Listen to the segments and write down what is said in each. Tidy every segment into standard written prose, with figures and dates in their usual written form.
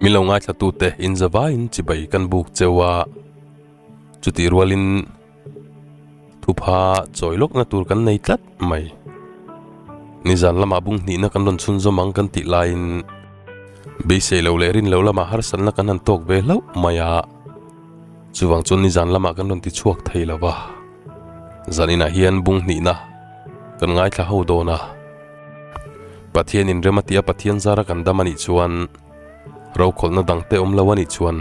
Min lo ngaithlatute in zavaiin chibai kan buk cheu a, chutih rualin thupha chawi lawkna tur kan nei tlat mai. Nizan lamah bung hnihna kan rawn chhunzawm ang kan tih laiin beisei lo leh rin lo lamah harsatna kan han tawk ve hlauh mai a, chuvang chuan nizan lamah kan rawn ti chhuak thei lo va. Zaninah hian bung hnihna kan ngaithla ho dawn a. Pathian in rem a tih a Pathian zara kan dam a nih chuan rokhawlhna dang te awm lo a nih chuan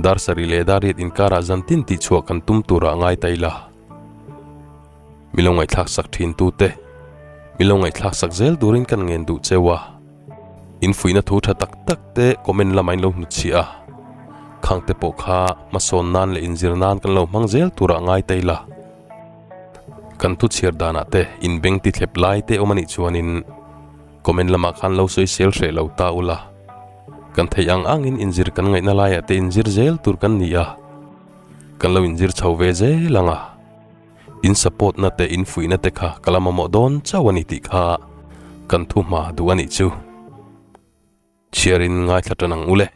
dar sarih leh dar riat inkarah zan tin tih chhuah kan tum turah ngai ta ila. Mi lo ngaihthlak sak thin tu te, mi lo ngaihthlak sak zel turin kan ngen duh cheu a. In fuihna thu tha tak tak te comment lamah in lo hnutchhiah a. Khang te pawh kha hmasawn nan leh inzir nan kan lo hmang zel turah ngai ta ila. Kan thu chhiar danah te inbeng ti thlep lai te awm a nih chuanin comment lamah khan lo sawi sel hreh lo ta ula. Kan theih ang angin inzir kan ngaihna laiah te inzir zel tur kan ni a, kan lo inzir chho ve zel ang a. In support na te in fuihna te kha ka la mamawh dawn chauh a ni tih kha kan thu hma duh a nih chu. Chhiarin ngaithla tan ang ule.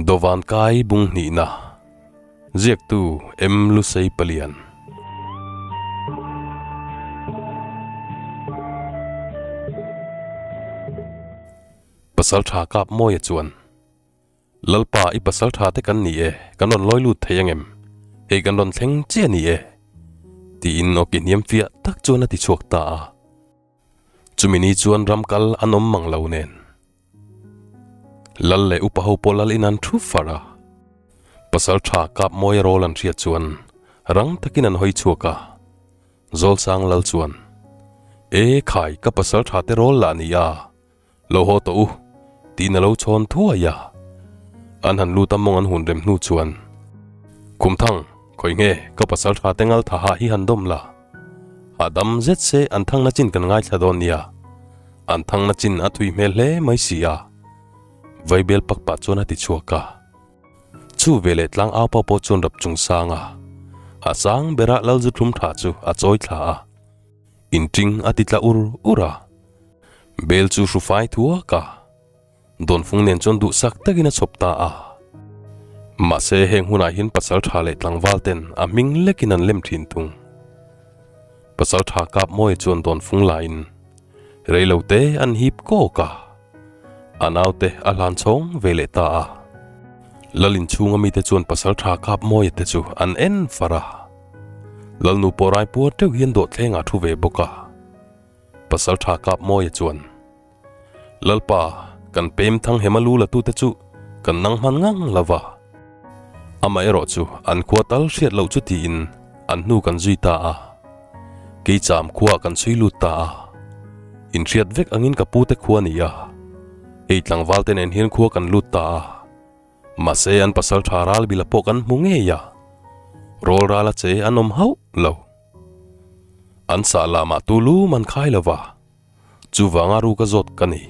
Dawvan kai bung hnihna Ziaktu M Lusei Palian. Pasal tha kap Mawia chuan, Lalpa i pasal tha te kan ni e, kan rawn lawi lut thei angem? Hei kan rawn thleng chiah a ni e. Tiin awki hniam fiah tak chuan a ti chhuak ta a. Chumi ni chuan ram kal an awm mang lo nen. Lal leh upa ho pawh lal in an thu far a. Pasal tha kap mawi a rawl an hriat chuan rang takin an hawi chhuak a. Zawlsang lal chuan, E khai ka pasal tha te rawl lah ni a, lo haw tawh u, tiin a lo chhawn thuai a. An han lut a mawng an hun rem hnu chuan, Khumthang, khawi nge ka pasal tha te ngal tha hah hi han dawm la. Hahdam zet se an thangna chin kan ngaithla dawn nia. An thangna chin a thui hmel hle mai si a. Vaibel pak pah chuan a ti chhuak a. Chu veleh tlang au pawh pawh chuan rap chung sang a. A sang berah Lalzu thlum tha chu a chawi thla a. Inṭing a ti tla ur ur a. Bel chu hru fai thuak a. Dawnfung nen chuan duhsak takin a chhawp ta a. Mahse heng hunah hian pasal tha leh tlangval ten a hming lekin an lem thin thung. Pasal tha kap mawi chuan dawnfung lain reilo te an hip kawk a, a naute a hlan chhawng ve leh ta a. Lal inchhunga mite chuan pasal tha kap mawia te chu an en far a. Lalnu pawh raipuar teuh hian dawhthlengah a thu ve bawk a. Pasal tha kap mawia chuan. Lalpa, kan pem thang hema lu la tute chu kan nang hman ngang lo va. Amaherawh chu an khua tal hriat loh chu tiin an hnu kan zui ta a. Keicham khuaah kan chhui lut ta a. Inhriat vek angin ka pute khua a ni a. Hei tlangval te nen hian khua kan lut ta a. Mahse an pasal tha ral bila pawh kan hmu ngei a. Rawl ral a che an awm hauh lo. An sah lamah tu lu man khai lo va. Chuvanga ru ka zawt ka ni.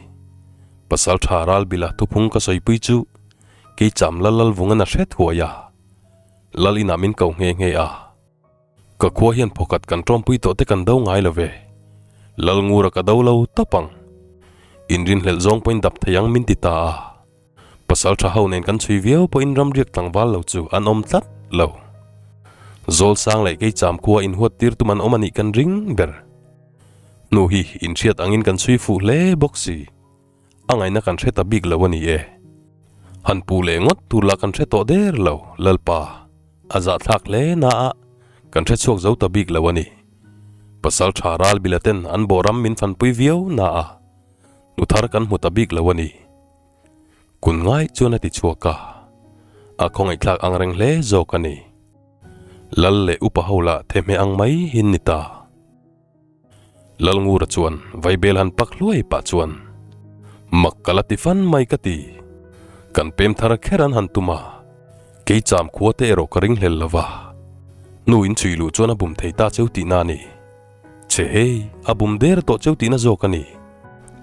Pasal tha ral bila thuphung ka sawipui chu kei cham lal lal vung an a hre thuai a. Lal inah min ko nghe nghe a. Ka khua hian phawkhat kan tawmpui tawh te kan do ngai lo ve. Lal ngura ka do lo tawp ang. Inrinhlelh zawng pawhin dap thei ang min ti ta a. Pasal tha ho nen kan chhui viau pawhin ramriak tlangval lo chu an awm tlat lo. Zawl sang leh kei cham khua inhuat tir tum an awm a nih kan ring ber. Hnu hi inhriat angin kan chhui fuh hle bawk si. A ngaihna kan hre ta bik lo a ni e. Han puh leh ngawt tur lah kan hre tawh der lo, Lalpa. A zahthlak hle na a, kan hre chhuak zo ta bik lo a ni. Pasal tha ral bila ten an bawhram min fanpui viau na a, hnu thar kan hmu ta bik lo a ni. Kun ngai chuan a ti chhuak a, a khawngaihthlak ang reng hle zawk a ni. Lal leh upa ho lah thehmeh ang mai hin ni ta. Lal Ngura chuan vaibel han pak hluai pah chuan, Mak ka la ti fan mai ka ti. Kan pem thar kher an han tum a, kei cham khua te erawh ka ringhlel lo va. Hnu in chhui luh chuan a bum thei ta cheu tihna a ni. Che hei, a bum der tawh cheu tihna zawk a ni.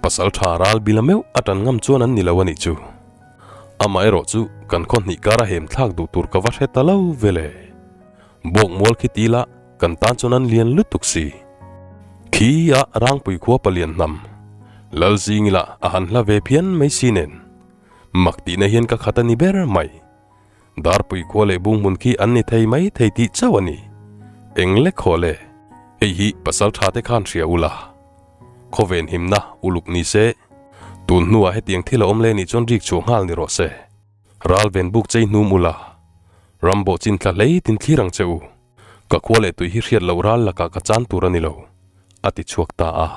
Pasal tha ral bila meuh a tan ngam chuan an ni lo a nih chu. Amaherawh chu kan khaw hnih kara hem thlak duh tur ka va hre ta lo vele. Bawk mual khi ti la kan tan chuan an lian lutuk si. Khi a Rangpui khua palian hnam Lalzingila a han hla ve phian mai si nen. Mak tihna hian ka khat a ni ber mai. Darpui khua leh bunghmun khi an ni thei mai thei tih chauh a ni. Eng lek haw le? Hei hi pasal tha te khan hria ula. Khawven himna uluk ni se. Tun hnuah hetiang thil a awm le nih chuan rik chhuah nghal ni rawh se. Ral ven buk chei hnum ula. Ram bawh chin thla hlei tin thlir ang che u. Ka khua leh tui hi hriat loh ral lakah ka chan tur a ni lo, a ti chhuak ta a.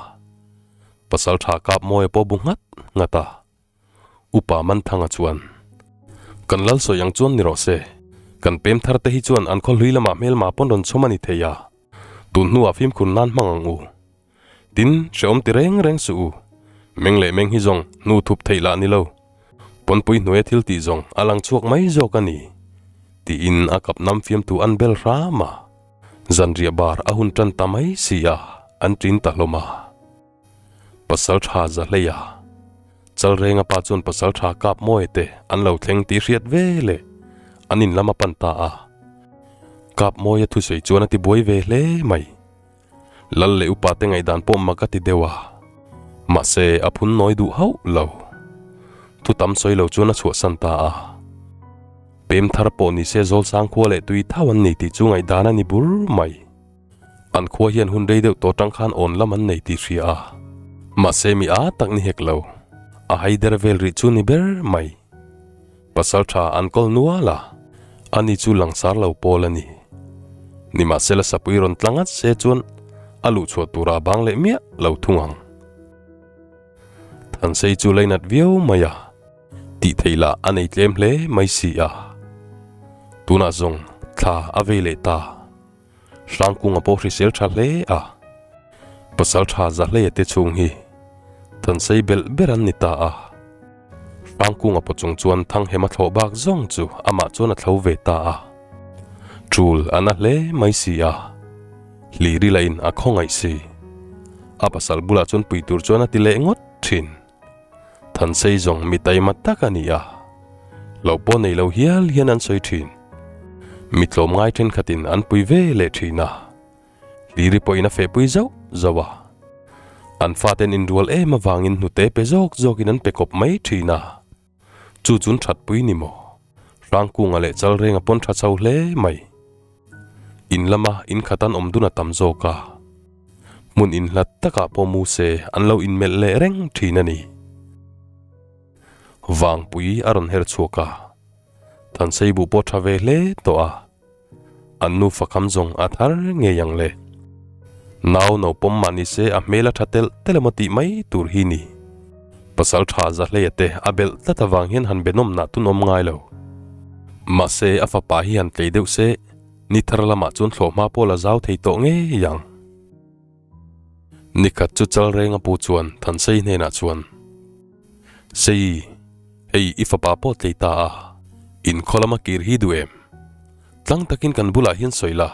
Pasal tha kap mawi a pawh bu nghat nghat a. Upa Manthanga chuan, Kan lal sawi ang chuan ni rawh se. Kan pem thar te hi chuan an khaw hlui lamah hmelma pawn rawn chhawm a ni thei a. Tun hnuah fimkhur nan hmang ang u. Tin, hrehawm ti reng reng suh u. Meng leh meng hi zawng hnu thup theih lah ni lo. Pawnpui hnuaia thil tih zawng a lang chhuak mai zawk a ni, tiin a kap nam fiamtu an bel hram a. Zanriah bar a hun tan ta mai si a, an ṭin ta hlawm a. Pasal tha za hlei a. Chalrenga pa chuan pasal tha kap mawi te an lo thleng tih hriat ve leh an in lam a pan ta a. Kap mawia thusawi chuan a ti buai ve hle mai. Lal leh upa te ngaihdan pawh mak a ti deuh a. Mahse a phun nawi duh hauh lo. Thu tam sawi lo chuan a chhuahsan ta a. Pem thar pawh ni se Zawlsang khua leh tui thau an nei tih chu ngaihdan a ni bur mai. An khua hian hun rei deuh tawh tang khan awn lam an nei tih hria a, mahse mi a tak ni hek lo, a haider vel rih chu ni ber mai. Pasal tha an kawl nual a, ani chu langsar lo pawl a ni. Nimahsela sapui rawn tla ngat se chuan a luhchhuah tura bang leh miah lo thung ang. Thansei chu leinat viau mai a, tih theih lah a nei tlem hle mai si a. Tunah zawng thla a vei leh ta. Hrangkunga pawh hrisel tha hle a, pasal tha za hleia te chhung hi Thansei belh ber an ni ta a. Hrangkunga pawh chung chuan Thanghema thlawh bak zawng chu amah chuan a thlo ve ta a. Tul a na hle mai si a, Hliri lahin a khawngaih si. A pasal bulah chuan pui tur chuan a ti leh ngawt thin. Thansei zawng mi taima tak a ni a, lo pawh nei lo hial hian an sawi thin. Mi tlawmngai thenkhatin an pui ve leh thin a, Hliri pawhin a fehpui zauh zauh a. An faten inrual em avangin hnute pe zawk zawkin an pe kawp mai thin a, chu chun thatpui ni maw? Hrangkunga leh Chalrenga pawn tha chho hle mai. In lama in khat an awm dun a tam zawk a, hmun inhlat takah pawh mu se an lo inmelh leh reng thin a ni. Vangpui a rawn her chhuak a, Thanseibu pawh tha ve hle tawh a. An nufa kham zawng a thar ngei ang le. Nau no pawm mah ni se a hmel a tha telh telh emaw tih mai tur hi ni. Pasal tha za hleia te a belh tlat avang hian han benawm nah tun awm ngai lo. Mahse a fapa hi han tlei deuh se ni thar lamah chuan thlawhhma pawh la zau thei tawh ngei ang. Nikhat chu Chalrenga pu chuan Thansei hnenah chuan, Sei, hei i fapa pawh tlei ta a, in khaw lama kir hi duh em? Tlang takin kan bulah hian sawi la,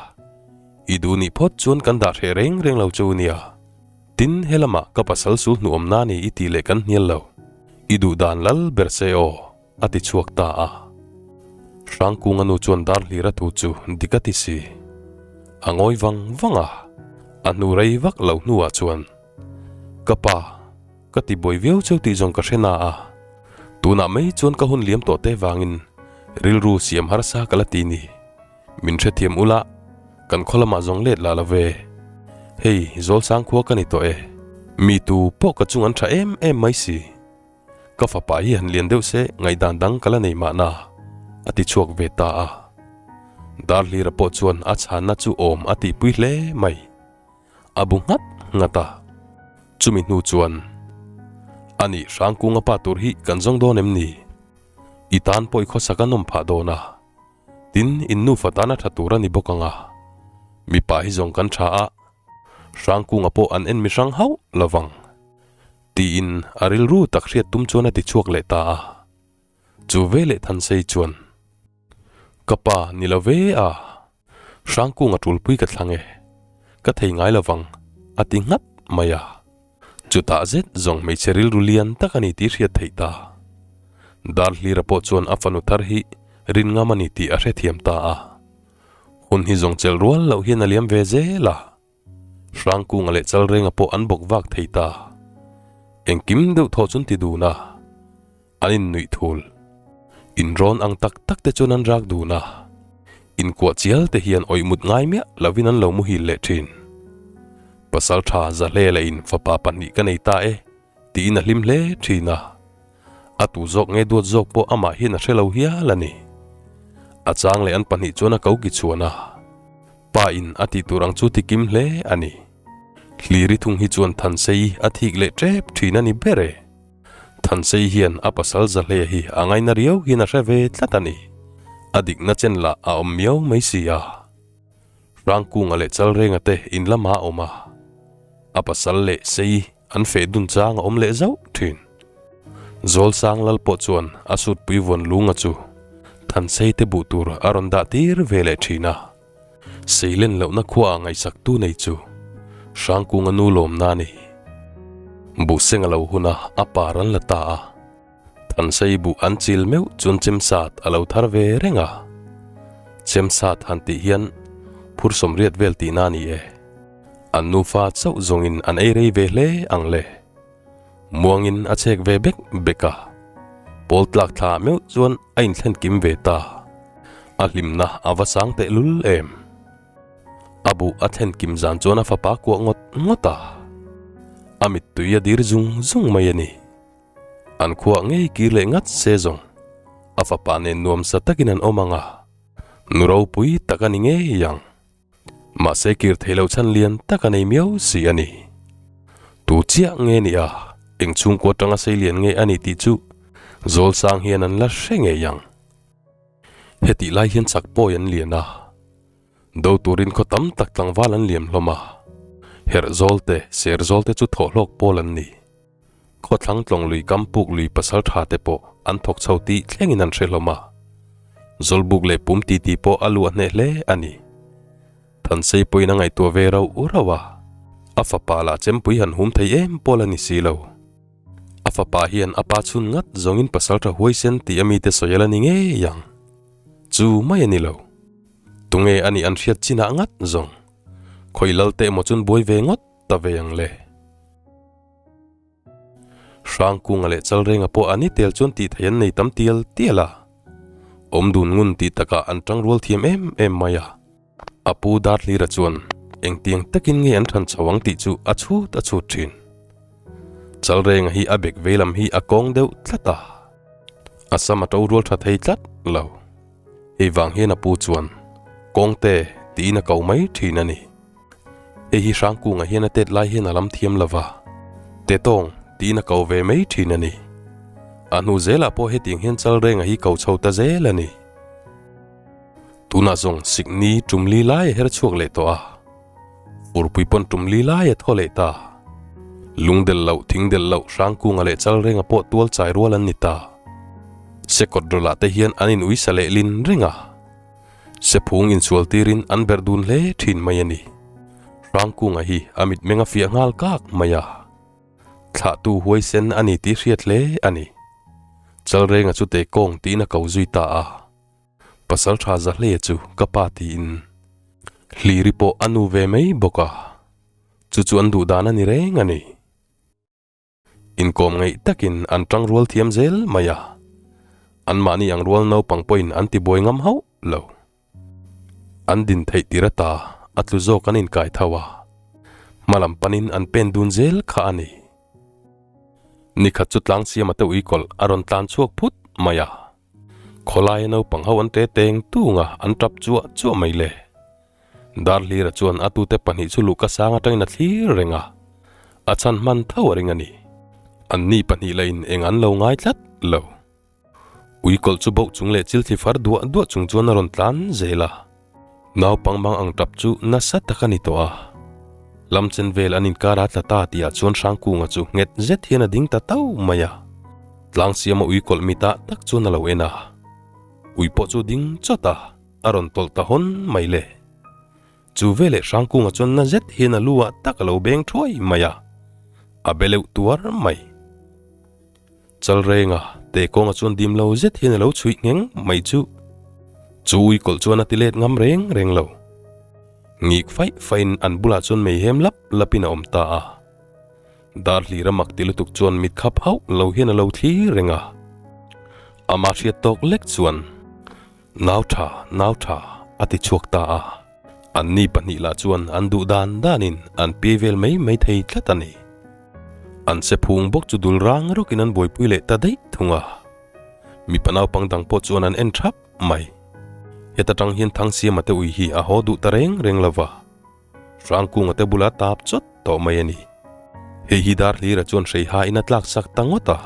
i duh nih phawt chuan kan dah hreh reng reng lo che u nia. Tin, he lamah ka pasal sul hnuh awmna ni i tih leh kan hnial lo. I duh dan lal ber se aw, a ti chhuak ta a. Hrangkunga nu chuan dar hlir a thu chu dik a ti si. A ngawi vang vang a, a hnu rei vak lo hnuah chuan, Ka pa, ka ti buai viau cheu tih zawng ka hre na a, tunah mai chuan ka hun liam tawh te vangin rilru siam harsa ka la ti ni. Min hrethiam ula, kan khaw lamah zawng let lah lo ve. Hei, Zawlsang khua ka ni tawh e. Mi tu pawh ka chung an tha em em mai si. Ka fapa hi han lian deuh se ngaihdan dang ka la nei mahna, a ti chhuak ve ta a. Darhlira pawh chuan a chhanna chu awm a tihpui hle mai. A bu nghat nghat a. Chumi hnu chuan, Ani Hrangkunga pa tur hi kan zawng dawn em ni? I tan pawh i khawsak a nawm phah dawn a. Tin, in nufa tan a tha tur a ni bawk ang a. Mipa hi zawng kan tha a, Hrangkunga pawh an en mi hrang hauh lo vang. Tiin a rilru tak hriat tum chuan a ti chhuak leh ta a. Chu veleh Thansei chuan, Ka pa ni lo ve a, Hrangkunga tulpui ka thlang e, ka thei ngai lo vang, a ti nghat mai a. Chutah zet zawng hmeichhe rilru lian tak a ni tih hriat theih ta. Darhlira pawh chuan a fanu thar hi rin ngam a ni tih a hrethiam ta a. Hun hi zawng chelh rual loh hian a liam ve zel a. Hrangkunga leh Chalrenga pawh an bawk vak thei ta. Engkim deuh thaw chun ti dun a, an innuih thul. Inrawn ang tak tak te chuan an rak dun a, inkuah chial te hian awih mut ngai miah lovin an lo muhil leh thin. Pasaltha Zahlela in fapa pahnih ka nei ta e tiin a hlim hle thin a, a tu zawk nge duat zawk pawh amah hian a hre lo hial a ni. A chang leh an pahnih chuan a ko ki chhuan a, pa in a tih tur ang chu ti kim hle a ni. Hliri thung hi chuan Thansei a thik leh tep thin a ni ber e. Thansei hian a pasal Zahlea hi a ngaina riau hian a hre ve tlat a ni. A dikna chen lah a awm miau mai si a. Hrangkunga leh Chalrenga te in lamah a awm a, a pasal leh Sei an feh dun chang a awm leh zauh thin. Zawlsang lal pawh chuan a sutpui vawn lunga chu Thansei te buh tur a rawn dah tir ve leh thin a. Sei len lohna khuaah ngaihsaktu nei chu Hrangkunga nu lawmna a ni. Buhseng a lo hun a, a par an la ta a. Thansei buh an chil meuh chuan chemsat a lo thar ve reng a. Chemsat han tih hian phur sawmriat vel tihna a ni e. An nufa chauh zawngin an ei rei ve hle ang le. Muangin a chhek ve bek bek a. Pawl tlak thla meuh chuan a inthlen kim ve ta. A hlimna a va sang tehlul em. A buh a thlen kim zan chuan a fapa kuah ngawt ngawt a. A mittui a dir zung zung mai a ni. An khuah ngei kir leh ngat se zawng a fapa nen nuamsa takin an awm ang a, nu ropui tak a ni ngei ang. Mahse kir thei lo chhan lian tak a nei miau si a ni. Tu chiah nge ni a, eng chhungkua atanga sei lian nge a ni tih chu Zawlsang hian an la hre ngei ang. Hetih lai hian chak pawi an lian a. Do turin khaw tam tak tlangval an liam hlawm a. Herh zawl te, ser zawl te chu thawhhlawk pawl an ni. Khawthlang tlawng lui kam puk lui pasal tha te pawh an thawk chho tih thlengin an hre hlawm a. Zawlbuk leh pum titi pawh a luah hneh hle a ni. Thansei pawhin a ngaihtuah ve rauh rauh a, a fapa lah chempui han hum thei em pawl a ni si lo. A fapa hian a pa chhun ngat zawngin pasal tha huaisen tih a mite sawi a la ni ngei ang. Chu mai a ni lo. Tunge a nih an hriat chinah ngat zawng. Khawi lal teh emaw chun buai ve ngawt ta ve ang le. Hrangkunga leh Chalrenga pawh an i tel chuan tih theih an nei tam tial tial a, awm dun ngun tih takah an tang rual thiam em em mai a. A pu Darhlira chuan engtiang takin nge an than chho ang tih chu a chhut a chhut thin. Chalrenga hi a bek veilam hi a kawng deuh tlat a, a sam a to rual tha thei tlat lo. Hei vang hian a pu chuan Kawngte tiin a ko mai thin a ni. Hei hi Hrangkunga hian a tet lai hian a lam thiam lo va, Tetawng tiin a ko ve mai thin a ni. A hnu zelah pawh hetiang hian Chalrenga hi ko chho ta zel a ni. Tunah zawng Sikni tumli lai a her chhuak leh tawh a, Furpui pawn tumli lai a thaw leh ta. Lungdel loh, thingdel loh Hrangkunga leh Chalrenga pawh tual chai rual an ni ta. Sekawt rawlah te hian an in uisa leh lin reng a. Sephung insual tirin an berh dun hle thin mai a ni. Hrangkunga hi a mitmeng a fiah nghal kak mai a. Thlahtu huaisen a ni tih hriat hle a ni. Chalrenga chu te kawng tiin a ko zui ta a. Pasal tha za hle chu ka pa tiin Hliri pawh a nu ve mai bawk a. Chu chu an duh dan a ni reng a ni. Inkawm ngaih takin an tang rual thiam zel mai a, anmahni ang rual naupang pawhin an tibuai ngam hauh lo. An din theih tir ata a tlu zawk an inkai tho a, hma lam panin an pen dun zel kha a ni. Nikhat chu tlangsiama te uikawlh a rawn tlan chhuak phut mai a, khawlaia naupang ho an te teng tung a, an tap chuah chuah mai le. Darhlira chuan a tute pahnih chu luhka sang atangin a thlir reng a, a chhan hman tho a ring a ni. Anni pahnih lahin eng an lo ngai tlat lo. Uikawlh chu boh chung leh chil thli far duah duah chung chuan a rawn tlan zel a. Naupang mang ang tap chu nasa tak a ni tawh a. Lamchen vel an inkar a tla ta tihah chuan Hrangkunga chu nghet zet hian a ding ta tau mai a. Tlangsiama uikawlh mitah tak chuan a lo en a. Ui pawh chu ding chawt a. A rawn tawlh ta hawn mai le. Chu veleh Hrangkunga chuan na zet hian a lu ah tak a lo beng thuai mai a, a be leuh tuar mai. Chalrenga te kawnga chuan dim lo zet hian a lo chhuih ngheng mai chu. Chu ui kawlh chuan a ti let ngam reng reng lo. Ngik faih faihin an bulah chuan mei hem lap lapin a awm ta a. Darhlira mak ti lutuk chuan mit khap hauh lo hian a lo thlir reng a. Ama hriat tawk lek chuan, Nau tha, nau tha, a ti chhuak ta a. Anni pahnih lah chuan an duh dan danin an piai vel mai mai thei tlat a ni. An se phung bawk chu dul rang rawkin an buaipui leh ta daih thung a. Mipa naupang dang pawh chuan an en thap mai. Heta tang hian Thangsiama te ui hi a haw duh ta reng reng lo va. Hrangkunga te bula tap chawt tawh mai a ni. Hei hi Darhlira chuan hreiha in a tlak sak ta ngawt a.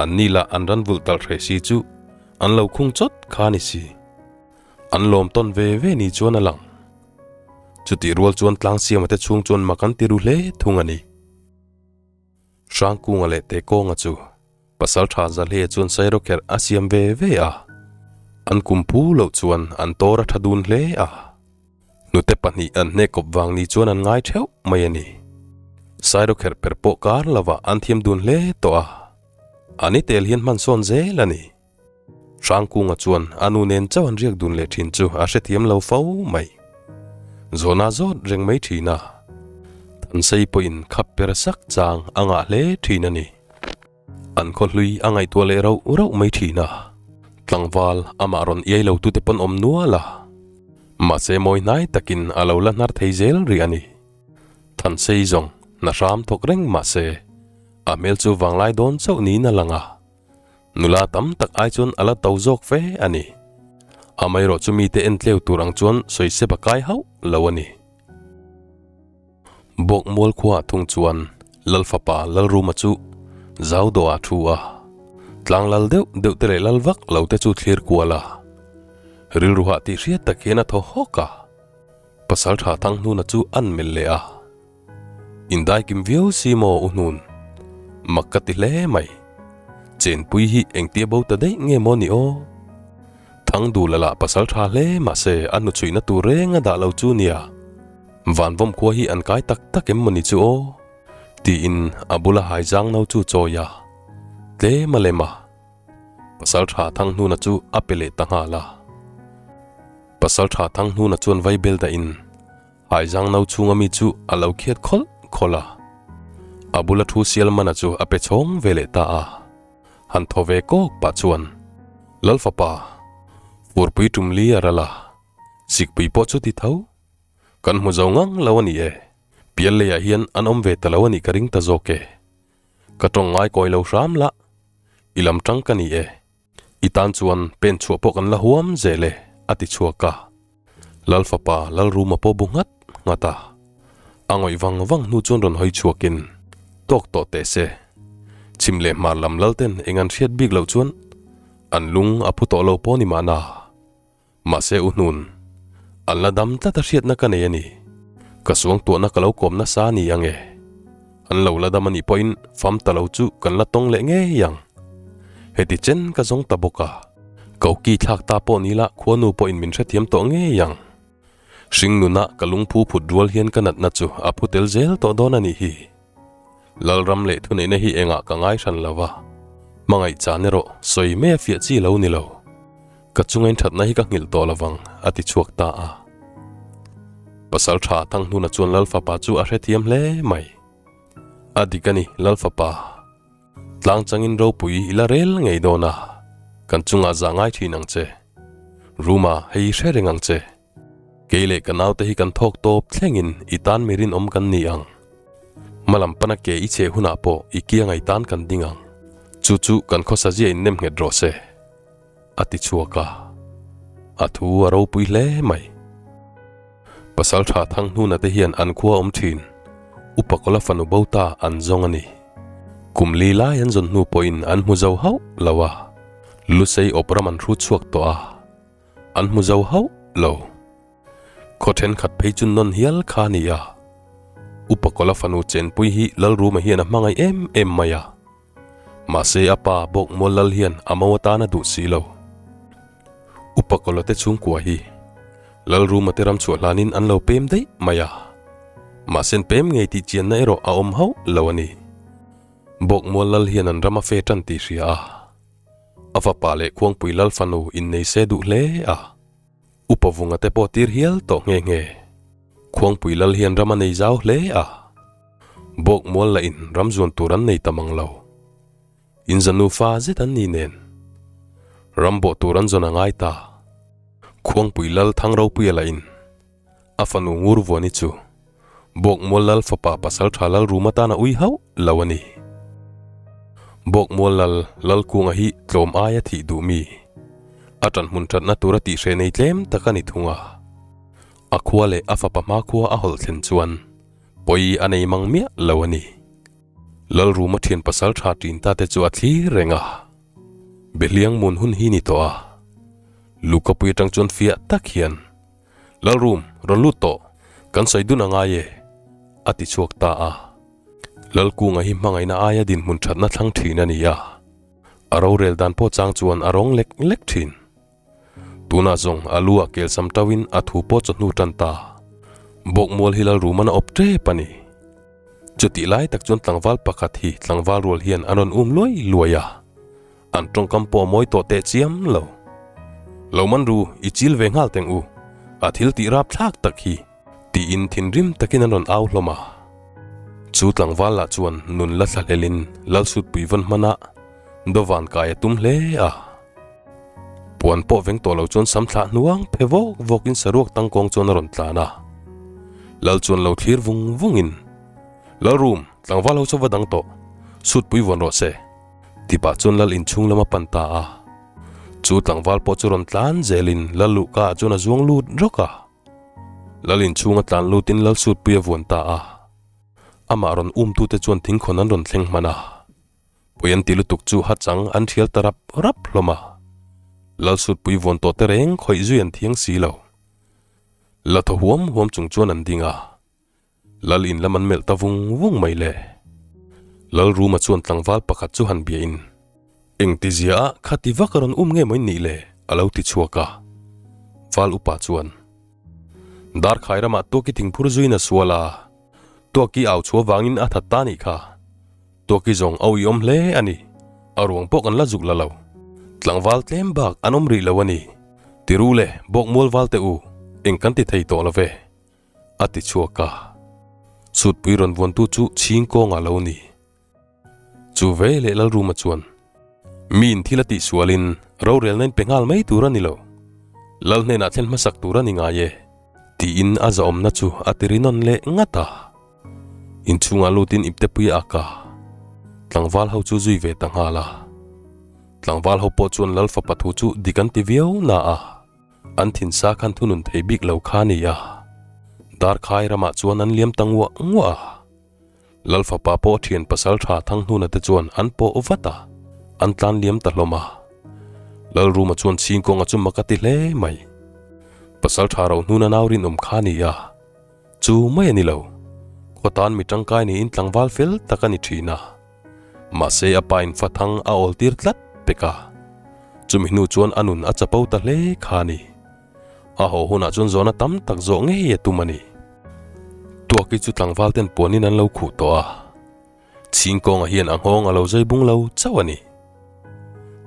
Anni lah an ran vulh talh hreh si chu an lo khung chawt kha a ni si. An lawm tawn ve ve ni chuan a lang. Chutih rual chuan Tlangsiama te chhung chuan mak an ti ru hle thung a ni. Hrangkunga leh Tekawnga chu Pasalṭha Zahleia chuan sairawkherh a siam ve ve a, an kum phu loh chuan an tawr a ṭha dun hle a. Hnute pahnih an hnek kawp vang ni chuan an ngai ṭheuh mai a ni. Sairawkherh per pawh kar lovah an thiam dun hle tawh a, a ni tel hian hman sawn zel a ni. Hrangkunga chuan a nu nen chauh an riak dun leh thin chu a hrethiam lo fo mai. Zawhna zawt reng mai thin a, Thansei pawhin khap per sak chang a ngah hle thin a ni. An khaw hlui a ngaihtuah leh rauh rauh mai thin a, tlangval amah rawn iai lo tute pawn awm nual a, mahse mawi hnai takin a lo la hnar thei zel rih a ni. Thansei zawng hna hram thawk reng mahse a hmel chu vanglai dawn chauh niin a lang a. Nula tam tak ai chuan a la to zawk fe a ni. Amaherawh chu mite en tleu tur ang chuan sawisep a kai hauh lo a ni. Bawk mual khuaah thung chuan Lal fapa Lalruma chu zau dawhah a thu a, tlang lal deuh deuh te leh lal vak lo te chu thlir kual a. Rilruhah tih hriat tak hian a thaw hawk a. Pasaltha Thanghnuna chu an melh leh a. Indaikim viau si maw u hnun? Mak ka ti hle mai. Chenpui hi engtia bo ta daih nge maw ni aw? Thangdula lah pasal tha hle mahse a hnuchhuihna tur reng a dah lo chu nia. Vanvawm khua hi an kai tak tak em maw ni chu aw? Tiin a bula haizang no chu chawi a, tlem a lem a. Pasal tha Thanghnuna chu a pe leh ta nghal a. Pasal tha Thanghnuna chuan vaibel dahin Haizang no chhunga mi chu a lo khiat khawlh khawlh a, a bula thu Sialmana chu a pe chhawng ve leh ta a. Han thaw ve kawk pah chuan, Lal fapa, furpui tum li a ral a, sikpui pawh chu ti tho. Kan hmu zo ngang lo a ni e, pial leiah hian an awm ve ta lo a nih ka ring ta zawk e. Ka tawng ngai kawi lo hram lah, i lam tang ka ni e. I tan chuan pen chhuah pawh kan la huam zel e, a ti chhuak a. Lal fapa Lalruma pawh bu nghat nghat a. A ngawih vang vang hnu chuan rawn hawi chhuakin, Tawk tawh teh se. Chhim leh hmar lam lal ten eng an hriat bik loh chuan an lung a phu tawh lo pawh ni mahna. Mahse u hnun, an la dam tlat a hriatna ka nei a ni. Ka suangtuahna ka lo kawm nasa a ni ang e. An lo la dam a nih pawhin fam ta lo chu kan la tawng leh ngei ang. Heti chen ka zawng ta bawk a, koki thlak ta pawh ni la khuanu pawhin min hrethiam tawh ngei ang. Hring nuna ka lungphu phut rual hian ka natna chu a phu tel zel tawh dawn a nih hi. Lalram leh thuneihna hi engah ka ngai hran lo va, hmangaih chan erawh sawi mai a fiah chi lo ni lo. Ka chunga inthatna hi ka nghilh tawh lovang, a ti chhuak ta a. Pasal tha Thanghnuna chuan Lal fapa chu a hrethiam hle mai. A dik a ni, Lal fapa. Tlang changin ropui i la rel ngei dawn a, kan chungah zah ngai thin ang che. Ruma, hei i hre reng ang che. Kei leh ka naute hi kan thawk tawp thlengin i tan mi rinawm kan ni ang. Hmalam pana ke i cheh hunah pawh i kianga i tan kan ding ang. Chu chu kan khawsazia in nem nghet rawh se. A ti chhuak a. A thu a ropui hle mai. Pasaltha Thanghnuna te hian an khua awm thin. Upa Kawla fanu bo ta an zawng a ni. Kum li lai an zawn hnu pawhin an hmu zo hauh lo a. Lusei awp ram an hrut chhuak tawh a. An hmu zo hauh lo. Khaw thenkhat phei chu nawn hial kha a ni a. Upa Kawla fanu chenpui hi Lalruma hian a hmangaih em em mai a. Mahse a pa bawk mual lal hian a mo atan a duh si lo. Upa Kawla te chhungkua hi Lalruma te ram chhuah hlanin an lo pem daih mai a. Mahse an pem ngei tih chianna erawh a awm hauh lo a ni. Bawk mual lal hian an ram a fe tan tih hria a. A fapa leh Khuangpui Lal fanu innei se duh hle a, Upa Vunga te pawh tir hial tawh nghe nghe. Khuangpui Lal hian ram a nei zau hle a, Bawk mual lah in ram zuan tur an nei ta mang lo. Inza nufa zet an ni nen. Ram bawh tur an zawn a ngai ta. Khuangpui Lal Thangropui a la in. A fanu Ngurvuani chu Bawkmual Lal fapa Pasaltha Lal Ruma tan a ui hauh lo a ni. Bawkmual Lal Lalkunga hi tlawm aia thih duh mi, a ṭanhmun ṭhatna tura tihhreh nei tlem tak a ni thung a. A khua leh a fapa hmakhua a hawlh thlen chuan pawi a nei mang miah lo a ni. Lal Ruma ṭhian Pasaltha ṭin ta te chu a thlir reng a. Behliang mun hun hi ni tawh a. Lukapui aṭang chuan fiah tak hian. Lalrum, rawn lut tawh, kan sawi dun a ngai e, a ti chhuak ta a. Lalkunga hi hmangaihna aia dinhmun thatna thlang thin a ni a, a rorel dan pawh chang chuan a rawng lek lek thin. Tunah zawng a lu ah kelsam tauhin a thu pawh chawhnu tan ta. Bawkmual hi Lalruman a awp tep a ni. Chutih lai tak chuan tlangval pakhat hi tlangval rual hian an rawn um luai luai a. An tawngkam pawh a mawi tawh teh chiam lo. Lo man ru, i chil ve nghal teng u, a thil tih rap thlak tak hi, tiin thinrim takin an rawn au hlawm a. Chu tlangval lah chuan nun la thla hlelin Lalsutpui vawn hmana dawvan kai a tum hle a. Puan pawh veng tawh lo chuan sam thlah hnuang phe vawk vawkin saruak tangkawng chuan a rawn tlan a. Lal chuan lo thlir vung vungin, Lalrum, tlangval ho chu va dang tawh, Sutpui vawn rawh se. Tipah chuan lal inchhung lam a pan ta a. Chu tlangval pawh chu rawn tlan zelin lal luhka ah chuan a zuang lut rawk a. Lal inchhung a tlan lutin lal sutpui a vuan ta a. Amah rawn umtute chuan thingkhawn an rawn thleng hman a. Pui an ti lutuk chu hachang an thial ta rap rap hlawm a. Lal sutpui vuan tawh te reng khawih zui an thiang si lo. La thaw huam huam chung chuan an ding a. Lal in lam an melh ta vung vung mai le. Lal Ruma chuan tlangval pakhat chu han bia in, Engti zia ah khati vak a rawn um nge maw in nih le? a lo ti chhuak a. Val upa chuan, Darkhai ramah Tuaki thingphur zuin a sual a, Tuaki au chhuah vangin a that ta nih kha. Tuaki zawng a uiawm hle a ni, a ruang pawh kan la zuk la lo. Tlangval tlem bak an awm rih lo a ni. Tiru le, Bawkmual val teh u, eng kan ti thei tawh lo ve. A ti chhuak a, Sutpui rawn vuantu chu chhing kawngah lo ni. Chu ve leh Lalruma chuan, Miin thil a tihsualin rorelna in pe nghal mai tur a ni lo. Lal hnenah thlen hmasak tur a ni ngai e, tiin a zahawmna chu a ti rinawn leh ngat a. Inchhungah lutin iptepui a ak a, tlangval ho chu zui ve ta nghal a. Tlangval ho pawh chuan Lal fapa thu chu dik an ti viau na a. An thinsa khan thunun thei bik lo kha a ni a, Darkhai ramah chuan an liam ta nguah nguah a. Lal fapa pawh thian pasal tha Thanghnuna te chuan an pawh vat a, an tlan liam ta hlawm a. Lal Ruma chuan chhingkawnga chu mak a ti hle mai. Pasal tha Rohnuna nau rinawm kha a ni a, chu mai a ni lo. Khaw tan mi tangkai niin tlangval fel tak a ni thin a. Mahse a pa in fathang a awl tir tlat pek a, chumi hnu chuan a nun a chapo ta hle kha a ni. A haw hunah chuan zawhna tam tak zawh ngei a tum a ni. Tuaki chu tlangval ten puanin an lo khuh tawh a, chhingkawnga hian a nghawng a lo zai bung lo chauh a ni.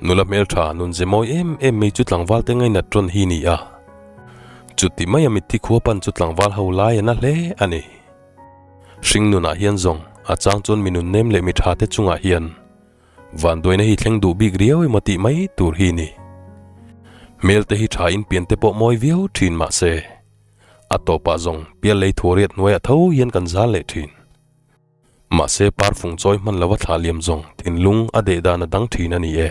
Nula hmeltha nun ze mawi em em mai chu tlangval te ngainat rawn hi ni a, chuti maia mitthi khua pan chu tlangval ho lai a na hle a ni. Hring nunah hian zawng a chang chuan mi nunnem leh mi tha te chungah hian vanduaina hi thleng duh bik riau emaw tih mai tur hi ni. Hmel te hi tha in pian te pawh mawi viau thin mah se a tawpah zawng pial lei thuariat hnuaiah tho hian kan zal leh thin. Mahse parfung chawi hman lova thlah liam zawng thinlung a deh dan a dang thin a ni e.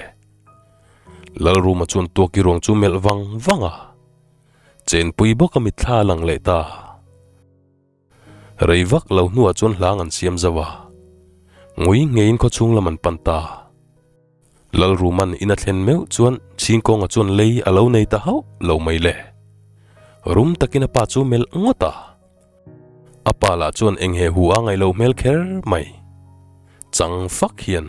Lalruma chuan tuaki ruang chu melh vang vang a, chenpui bawk a mitthla a lang leh ta. Rei vak lo hnuah chuan hlang an siam zauh a, ngui ngeiin khawchhung lam an pan ta. Lalruman in a thlen meuh chuan Chhingkawnga chuan lei a lo nei ta hauh lo mai le. Rum takin a pa chu melh ngawt a. A pa lah chuan eng he hu a ngaih lo hmel kher mai. Chang fak hian,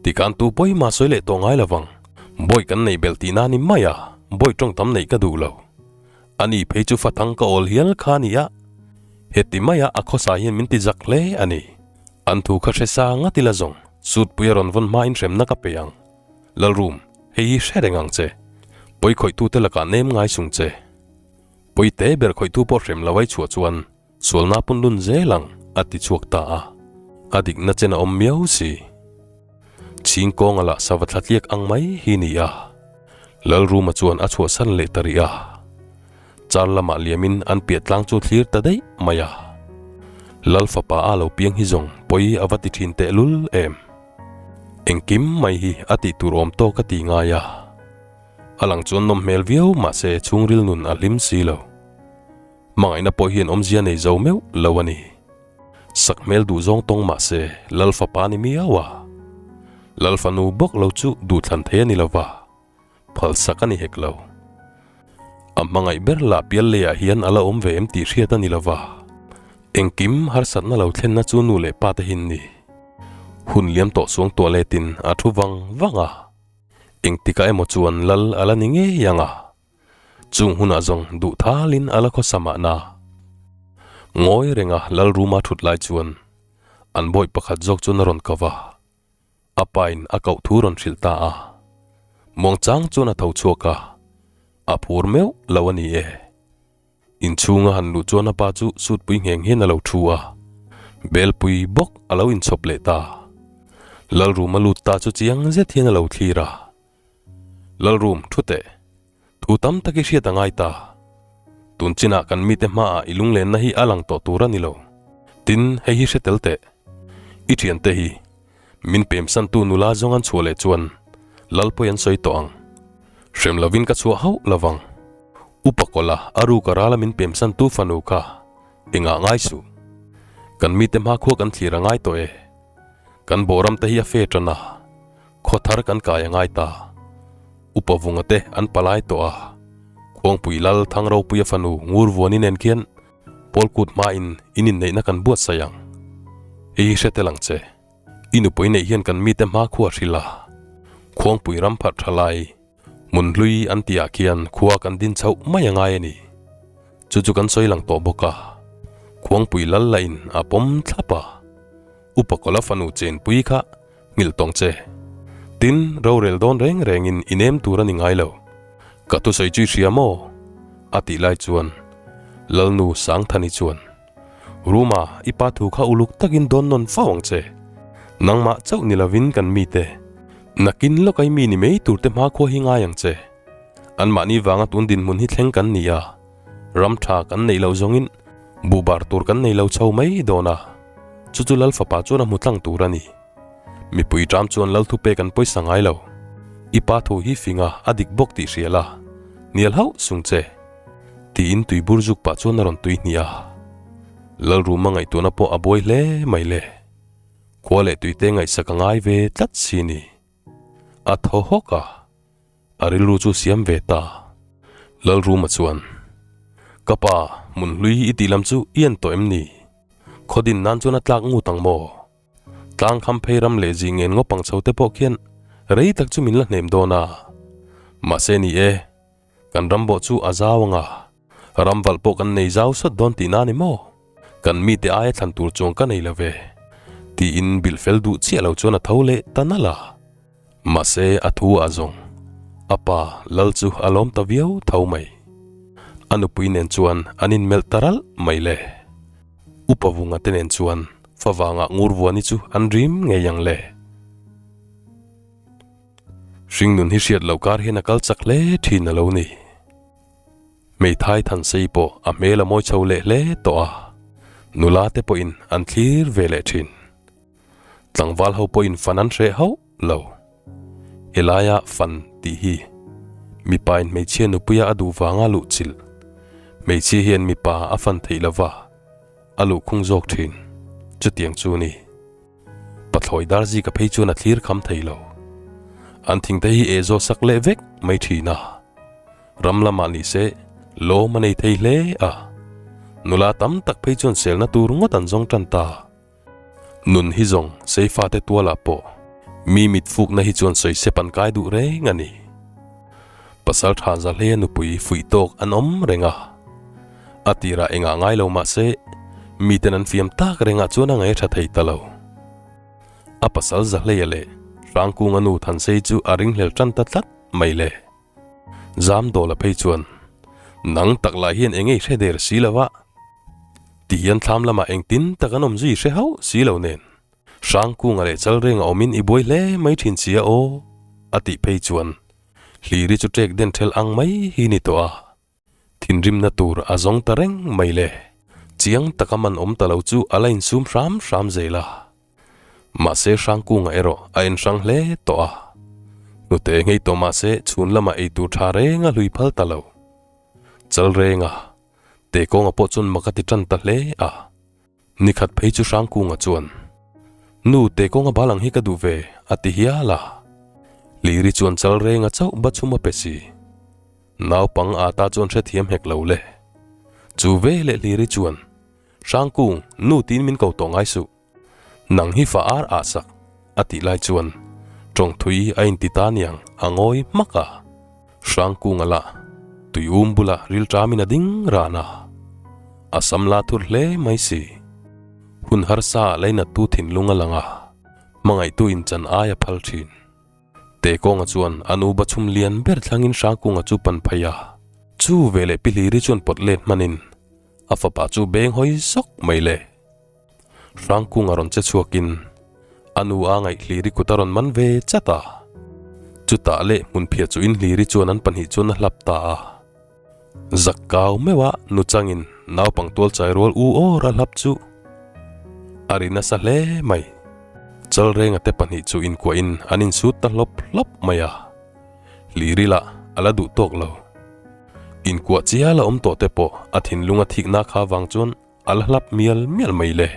Tikhan tu pawimah sawi leh tawh ngai lovang, bawi kan nei belh tihna ni mai a, bawi tawng tam neih ka duh lo. A ni phei chu fathang ka awl hial kha a ni a, heti maia a khawsa hian min ti zak hle a ni. An thu kha hre sa ngat ila zawng, sutpui a rawn vawn hmain hremna ka pe ang. Lalrum, hei hi hre reng ang che. Pawi khawihtute lakah nem ngai sung che. Pawi te ber khawihtu pawh hrem lo ai chhuah chuan sualna pawn lun zel ang, a ti chhuak ta a. A dikna chen a awm miau si. Chhingkawnga lah sava thla tliak ang mai hi ni a. Lalruma chuan a chhuahsan leh ta rih a. Char lamah liamin an piah tlang chu thlir ta daih mai a. Lal fapa a lo piang hi zawng pawi a va ti thin tehlul em. Engkim mai hi a tih tur awm tawk a ti ngai a. A lang chuan nawm hmel viau mahse chhungril nun a hlim si lo. Hmangaihna pawh hian awmzia nei zo meuh lo a ni. Sak hmel duh zawng tawng mahse Lal fapa ni miau a. Lal fanu bawk lo chu duhthlan thei a ni lo va, phal sak a ni hek lo. A hmangaih ber lah pial leiah hian a la awm ve em tih hriat a ni lo va. Engkim harsatna lo thlenna chu nu leh pa te hin ni. Hun liam tawh suang tuah letin a thu vang vang a. Engtikah emaw chuan Lal a la ni ngei ang a. Chung hunah zawng duh thalin a la khawsa mahna. Ngawi renga Lal ruma thut lai chuan an bawi pakhat zawk chuan a rawn ko va. A pain a koh thu rawn hrilh ta a. Muangchang chuan a tho chhuak a, a phur meuh lo a ni e. Inchhunga han luh chuan a pa chu sutpui ngheng hian a lo thu a, belpui bawk a lo inchhawp leh ta. Lalrum a lut ta chu chiang zet hian a lo thlir a. Lalrum, thu teh. Thu tam tak i hriat a ngai ta. Tun chinah kan mite hmaah i lunglenna hi a lang tawh tur a ni lo. Tin, hei hi hre tel teh. I thiante hi, min pemsantu nula zawng an chhuah leh chuan Lalpawi an sawi tawh ang. Hrem lovin ka chhuah hauh lovang. Upa Kawla a ruk a rala min pemsantu fanu kha engah ngai suh. Kan mite hmakhua kan thlir a ngai tawh e. Kan bawram te hi a fe tan a. Khaw thar kan kai a ngai ta. Upa Vunga te an palai tawh a. Khuangpui Lal Thangropui a fanu Ngurvuani nen khian Pawlkut hmain in inneihna kan buatsaih ang. Hei hi hre tel ang che. I nupui neih hian kan mite hmakhua hrilh a. Khuangpui ram pharh tha lai, hmun hlui an tihah khian khua kan din chhoh mai a ngai a ni. Chu chu kan sawi lang tawh bawk a. Khuangpui Lal lahin a pawm thlap a. Upa Kawla fanu chenpui kha Nghilh tawng che. Tin, rorel dawn reng rengin i nem tur a ni ngai lo. Ka thusawi chu i hria maw? A tih lai chuan Lalnu Sangthani chuan, Ruma, i pa thu kha uluk takin dawn nawn fau ang che. Nangmah chauh ni lovin kan mite, nakin lawk ai mi ni mai turte hmakhua hi ngai ang che. Anmahni vanga tun dinhmun hi thleng kan ni a, ram tha kan neih loh zawngin buhbar tur kan nei lo chho mai dawn a. Chu chu Lal fapa chuan a hmu tlang tur a ni. Mipui ṭam chuan Lal thupek an pawisa ngai lo. I pa thu hi fing a, a dik bawk tih hria la, hnial hauh sung che. Tiin tui bur zuk pah chuan a rawn tui hnih a. Lal ruma ngaihtuahna pawh a buai hle mai le. Khua leh tuite ngaihsak a ngai ve tlat si ni. A thaw hawk a. A rilru chu siam ve ta. Lalruma chuan, Ka pa, hmun hlui i tih lam chu i en tawh em ni? Khaw din nan chuan a tlak ngut ang maw? Tlang kham phei ram leh zing ngen ngawp ang chho te pawh khian rei tak chu min la hnem dawn a. Mahse ni e, kan ram bawh chu a zau ang a, ram valh pawh kan nei zau sawt dawn tihna a ni maw? Kan mite aia thlan tur chuang ka nei lo ve, tiin bilh fel duh chiah lo chuan a tho leh ta nalh a. Mahse a thu a zawng. A pa Lal chu a lawm ta viau tho mai. A nupui nen chuan an inmelh ta ralh mai le. Upa Vunga te nen chuan favangah Ngurvuani chu an rim ngei ang le. Hringnun hi hriat loh kar hian a kal chak hle thin a lo ni. Hmeithai Thansei pawh a hmel a mawi chho leh hle tawh a, nula te pawhin an thlir ve leh thin. Tlangval ho pawhin fan an hreh hauh lo. Helaia fan tih hi mipain hmeichhia nupuia a duh vanga luh chilh. Hmeichhia hian mipa a fan theih lova a luh khung zawk thin. Chutiang chu ni. Pathlawi dar zika phei chuan a thlir kham thei lo. An thingte hi eh zawh sak leh vek mai thin a. Ram lamah ni se lawm a nei thei hle a. Nula tam tak phei chuan selna tur ngawt an zawng tan ta. Nun hi zawng Seifate tualah pawh mi mit fukna hi chuan sawi sep an kai duh reng a ni. Pasal tha za hle nupui fuih tawk an awm reng a. A tirah engah ngai lo mah se miten an fiam tak rengah chuan a ngaih tha thei ta lo. A pasal za hleia leh Hrangkunga nu Thansei chu a ringhlel tan ta tlat mai le. Zam Dawla phei chuan, Nang tak lah hian eng ei hre der si lo a? Ti hian thlam lamah engtin tak an awm zui hre hauh si lo nen, Hrangkunga leh Chalrenga awmin i buai hle mai thin si a aw, a tih phei chuan. Hliri chu ṭek den ṭhelh ang mai hi ni tawh a. Thinrimna tur a zawng ta reng mai le. Chiang taka man awm ta lo chu a la insum hram hram zel a. Mahse Hrangkunga erawh a enhrang hle tawh a. Hnute ngei tawh mahse chhun lamah ei tur tha reng a hlui phal ta lo. Chal reng a, Tekawnga pawh chuan mak a ti tan ta hle a. Nikhat phei chu Hrangkunga chuan, Nu, Tekawnga bal ang hi ka duh ve, a ti hial a. Liri chuan chal renga chauh ba chhum a pe si. Naupang ata chuan hrethiam hek lo le. Chu ve leh Liri chuan, Hrangkung, nu tiin min ko tawh ngai suh. Nang hi fa ar ah sak, a tih lai chuan tawngthui a inti ta niang a ngawi hmak a. Hrangkunga lah tui um bulah rilṭamin a ding ran a, a sam la thur hle mai si. Hun harsa ah leinattu thinlung a lang a, hmangaihtu inchan ai a phal ṭhin. Tekawnga chuan a nu bachhum lian ber thlangin Hrangkunga chu pan phei a, chu veleh Pi Hliri chuan pawt let hmanin a fapa chu beng hawi sawk mai le. Hrangkunga rawn che chhuakin a nu a ngaih Hliri kut a rawn man ve chat a. Chutah leh hmunphiah chuhin Hliri chuan an pahnih chuan a hlap ta a. Zak kau meuha nu changin naupang tual chai rual u awr a hlap chu a ri nasa hle mai. Chalrenga te pahnih chu inkuahin an insut ta hlawp hlawp mai a. Hliri lah a la duh tawk lo. Inkuah chial a awm tawh te pawh a thinlung a thikna kha vang chuan A la hlap mial mial mai le.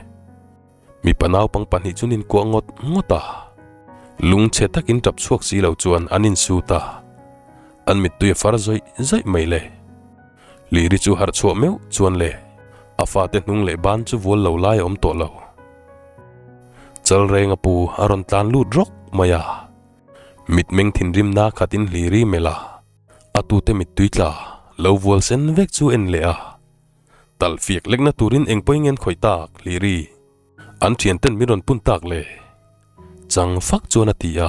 Mipa naupang pahnih chu an inkuah ngawt ngawt a. Lungchhe takin tap chhuak si lo chuan an insut a. An mittui a far zawih zawih mai le. Liri chu harh chhuah meuh chuan le a fate hnung leh ban chu vual lo lai a awm tawh lo. Chalreng a pu a rawn tlan lut rawk mai a. Mitmeng thinrimna khatin Liri melh a, a tute mittui tla lo vual sen vek chu en leh a. Tal fiak lekna turin eng pawhin ngen khawih tak, Liri. An thianten min rawn pun tak le. Chang fak chuan a ti a.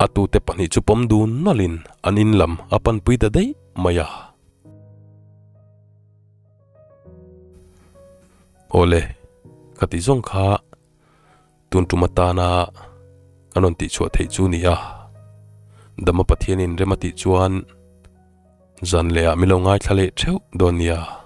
A tute pahnih chu pawm dun nawlhin an in lam a panpui ta daih mai a. Awle, ka ti zawng kha tun tum atana kan rawn tihchhuah theih chu ni a. Dama Pathianin rem a tih chuan zan lehah min lo ngaithla leh theuh dawn nia.